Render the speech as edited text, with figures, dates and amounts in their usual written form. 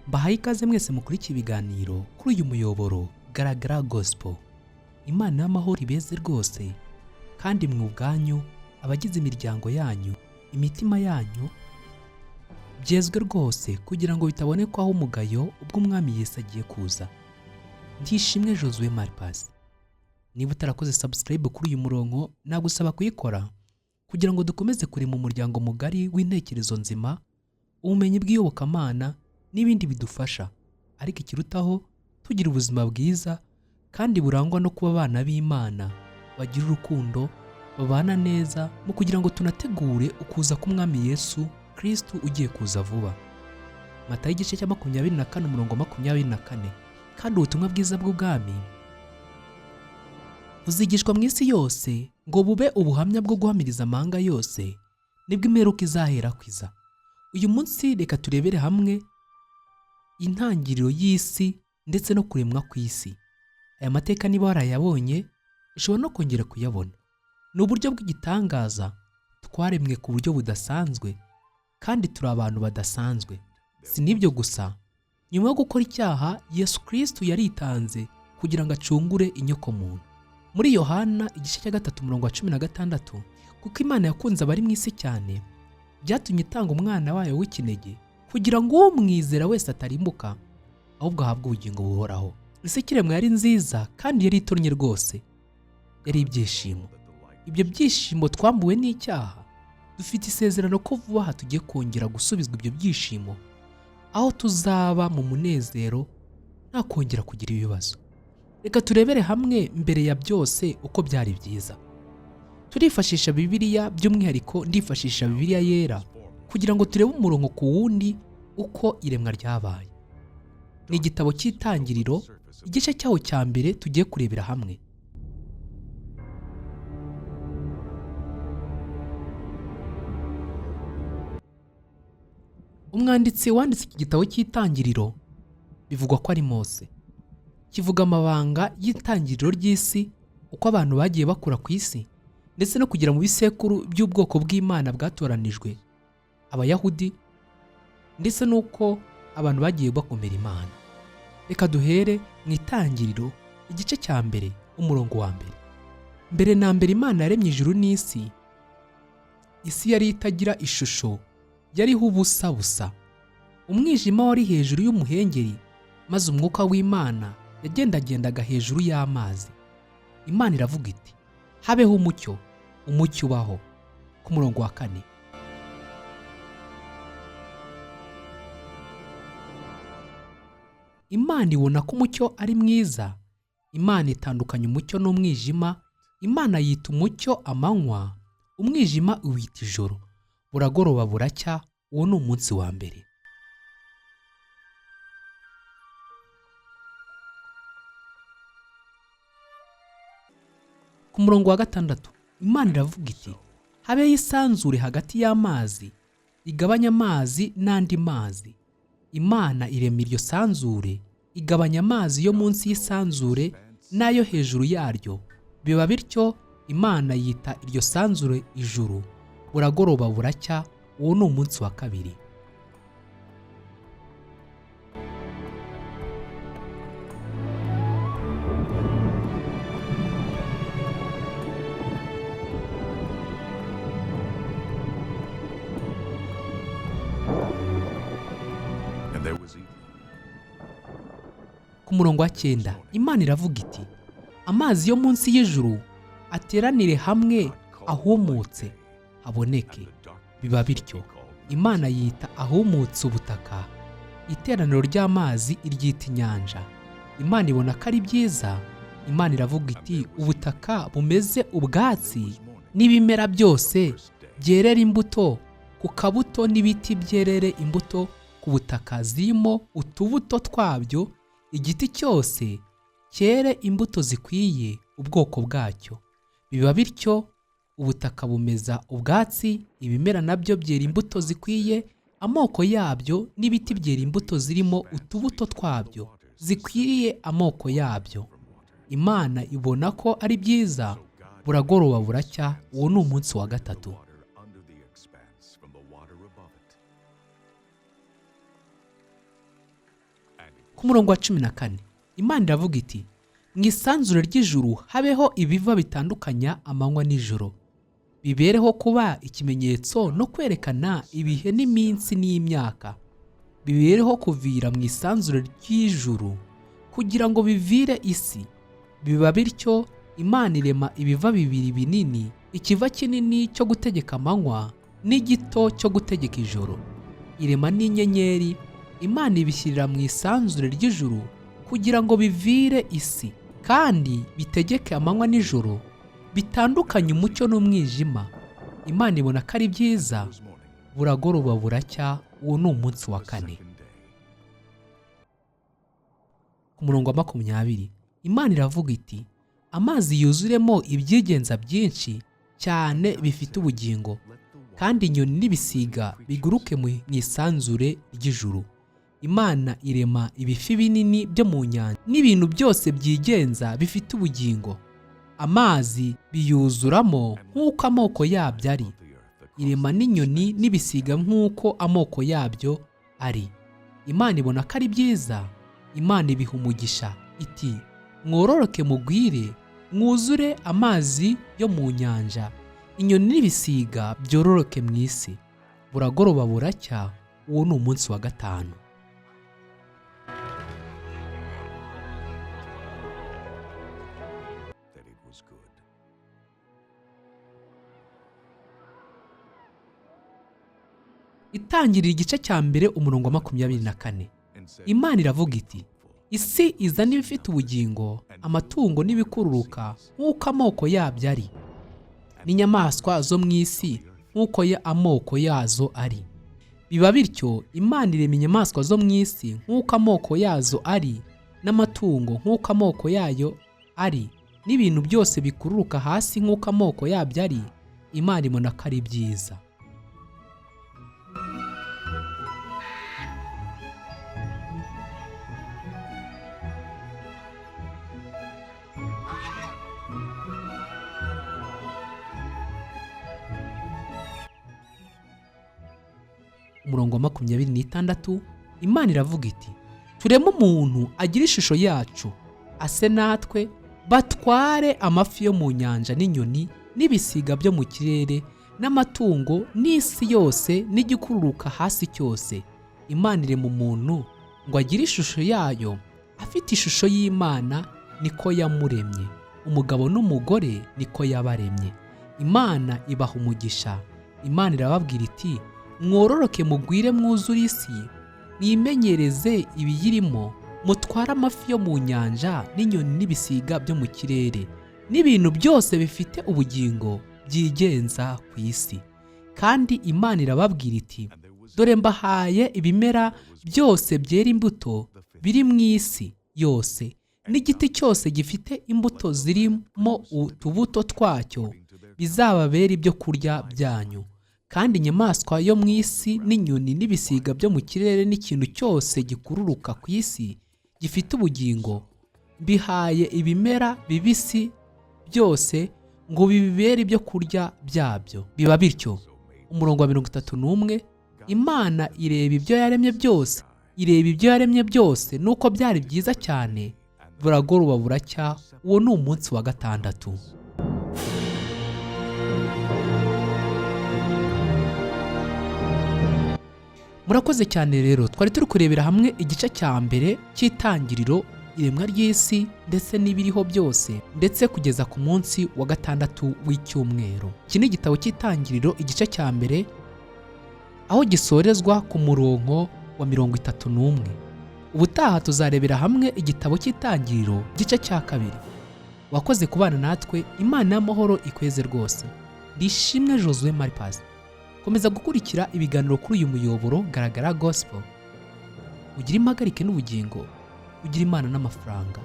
Mbahaye ikaze mwese mukurikiye ibiganiro kuri uyu muyoboro Garagara Gospel. Imana y'amahoro ibeze rwose, kandi mwe ubwanyu, abagize imiryango yanyu, imitima yanyu byezwe rwose kugira ngo bitabonekwaho umugayo ubwo Umwami Yesu agiye kuza. Ndishimwe Josue Maripasi. Niba utarakoze subscribe kuri uyu murongo, nagusaba kuyikora kugira ngo dukomeze kurema umuryango mugari w'intekerezo nzima, ubumenyi bw'iyobokamana n'ibindi bidufasha, ariko ikirutaho tugira ubuzima bwiza kandi burangwa no kuba abana b'Imana bagira urukundo, babana neza, mu kugira ngo tunategure ukuza k'Umwami Yesu Kristo ugiye kuza vuba. Matayo igice cya 24 umurongo 24. Kandi ubutumwa bwiza bw'ubwami buzigishwa mu isi yose ngo bube ubuhamya bwo guhamiriza amahanga yose, nibwo imperuka izahera kwiza. Uyu munsi reka turebere hamwe intangiriro y'isi ndetse no kuremwa kw'isi. Aya mateka niba warayabonye ushobora no kongera kuyabona. Ni uburyo bw'igitangaza, twaremwe ku buryo budasanzwe kandi turi abantu badasanzwe. Si n'ibyo gusa, nyuma yo gukora icyaha Yesu Kristo yaritanze kugira ngo acungure inyokomuntu. Muri Yohana igice cya 3 umurongo wa 16, kuko Imana yakunze abari mu isi cyane, byatumye itanga umwana wayo w'ikinege kugira ngo umwizera wese atarimbuka ahubwo ahabwe ubugingo buhoraho. Isi ikiremwa yari nziza kandi yari itonnye rwose, yari ibyishimo. Ibyo byishimo twambuwe n'icyaha, dufite isezerano ko vuba aha tugiye kongera gusubizwa ibyo byishimo, aho tuzaba mu munezero nta kongera kugira ibibazo. Reka turebere hamwe mbere ya byose uko byari byiza. Turifashisha Bibiliya, by'umwihariko ndifashisha Bibiliya yera kugira ngo turebe umurongo ku wundi uko iremwa ryabaye. Ni igitabo cy'Itangiriro, igice cyaho cya mbere tugiye kurebera hamwe. Umwanditsi wanditse iki gitabo cy'Itangiriro bivugwa ko ari Mose. Kivuga amabanga y'itangiriro ry'isi, uko abantu bagiye bakura ku isi, ndetse no kugera mu bisekuru by'ubwoko bw'Imana bwatoranijwe, Abayahudi, ndetse n'uko abantu bagiye bakomera Imana. Reka duhere mu Itangiriro igice cya mbere umurongo wa mbere. Mbere na mbere Imana yaremye ijuru n'isi. Isi yari itagira ishusho, yariho ubusa busa. Umwijima wari hejuru y'umuhengeri, maze umwuka w'Imana yagendagendaga hejuru y'amazi. Imana iravuga iti, habeho umucyo, umucyo ubaho. Ku murongo wa 4. Imana ibona ko umucyo ari mwiza. Imana itandukanya umucyo n'umwijima. Imana yita umucyo amanywa, umwijima uwita ijoro. Buragoroba buracya, uwo ni umunsi wa mbere. Ku murongo wa 6, Imana iravuga iti, habeho isanzure hagati y'amazi, igabanya amazi n'andi mazi. Imana irema iryo sanzure, igabanya amazi yo munsi y'isanzure n'ayo hejuru yaryo. Biba bityo. Imana yita iryo sanzure ijuru. Buragoroba buracya, uwo ni umunsi wa kabiri. Ku murongo wa 9, Imana iravuga iti, amazi yo munsi y'ijuru ateranire hamwe ahumutse haboneke. Biba bityo. Imana yita ahumutse ubutaka, iteraniro ry'amazi iryita inyanja. Imana ibona ko ari byiza. Imana iravuga iti, ubutaka bumeze ubwatsi n'ibimera byose byerera imbuto ku kabuto n'ibiti byerere imbuto ku butaka zirimo utubuto twabyo, igiti cyose cyere imbuto zikwiye ubwoko bwacyo. Biba bityo. Ubutaka bumeza ubwatsi, ibimera nabyo byera imbuto zikwiye amoko yabyo, n'ibiti byera imbuto zirimo utubuto twabyo zikwiriye amoko yabyo. Imana ibona ko ari byiza. Buragoroba buracya, uwo ni umunsi wa gatatu. Water under the expanse from the water above it. And it Ku murongo wa 14, Imana iravuga iti: "Mu isanzure ry'ijuru habeho ibiva bitandukanya amanywa n'ijoro, bibereho kuba ikimenyetso no kwerekana ibihe n'iminsi n'imyaka, bibereho kuvira mu isanzure ry'ijuru kugira ngo bivire isi." Biba bityo. Imana irema ibiva bibiri binini, ikiva kinini cyo gutegeka amanywa n'igito cyo gutegeka ijoro. Irema n'inyenyeri. Imana ibishyirira mu isanzure ry'ijuru kugira ngo bivire isi kandi bitegeke amanywa n'ijoro, bitandukanye umucyo n'umwijima. Imana ibona ko ari byiza. was morning, Buragoroba buracya, uwo ni umunsi wa the kane. second day. Ku murongo wa 20, Imana iravuga iti: "Amazi yuzuremo ibyigenza byinshi cyane bifite ubugingo, Let the water kandi inyoni n'ibisiga biguruke mu isanzure ry'ijuru." Imana irema ibifi binini byo mu nyanja n'ibintu byose byigenza bifite ubugingo, amazi biyuzuramo nk'uko amoko yabyo ari. of the earth across Irema n'inyoni n'ibisiga nk'uko amoko yabyo ari. Imana ibona ko ari byiza. Imana ibiha umugisha iti: "Mwororoke mugwire, mwuzure amazi yo mu nyanja, inyoni n'ibisiga byororoke mu isi." Buragoroba buracya, uwo ni umunsi wa gatanu. that it was good. Itangirira igice cya 1, umurongo wa 24. And said, Imana iravuga iti: "Isi izana ibifite ubugingo, amatungo n'ibikururuka nk'uko amoko yabyo ari, n'inyamaswa zo mu isi nk'uko amoko yazo ari." Biba bityo. Imana irema inyamaswa zo mu isi nk'uko amoko yazo ari, n'amatungo nk'uko amoko yayo ari, n'ibintu byose bikururuka hasi nk'uko amoko yabyo ari. Imana ibona ko ari byiza. Umurongo wa 26, Imana iravuga iti: "Tureme umuntu agira ishusho yacu, ase natwe, batware amafi yo mu nyanja n'inyoni n'ibisiga byo mu kirere n'amatungo n'isi yose n'igikururuka hasi cyose." Imana irema umuntu ngo agire ishusho yayo, afite ishusho y'Imana niko yamuremye, umugabo n'umugore niko yabaremye. Imana ibaha umugisha. Imana irababwira iti: "Mwororoke mugwire mwuzure isi, mwimenyereze ibiyirimo, mutware amafi yo mu nyanja n'inyoni n'ibisiga byo mu kirere n'ibintu byose bifite ubugingo byigenza ku isi." Kandi Imana irababwira iti: And there was "Dore mbahaye ibimera byose byera imbuto biri mu isi yose, n'igiti cyose gifite imbuto zirimo utubuto twacyo, bizababera ibyo kurya byanyu. Kandi inyamaswa yo mu isi n'inyoni n'ibisiga byo mu kirere n'ikintu cyose gikururuka ku isi gifite ubugingo, mbihaye ibimera bibisi byose ngo bibibere ibyo kurya byabyo." Biba bityo. Umurongo wa 31, Imana ireba ibyo yaremye byose, ireba ibyo yaremye byose nuko byari byiza cyane. Buragoroba buracya, uwo ni umunsi wa gatandatu. Murakoze cyane. Rero twari turi kurebera hamwe igice cya mbere cy'Itangiriro, iremwa ry'isi ndetse n'ibiriho byose, ndetse kugeza ku munsi wa gatandatu w'icyumweru. Iki ni igitabo cy'Itangiriro igice cya mbere, aho gisorezwa ku murongo wa 31. Ubutaha tuzarebera hamwe igitabo cy'Itangiriro igice cya kabiri. Wakoze kubana natwe. Imana y'amahoro ikweze rwose. Ndishimwe Josue Maripasi. Komeza gukurikira ibiganiro kuri uyu muyoboro Garagara Gospel. Ugire impagarike n'ubugingo, ugire Imana n'amafaranga.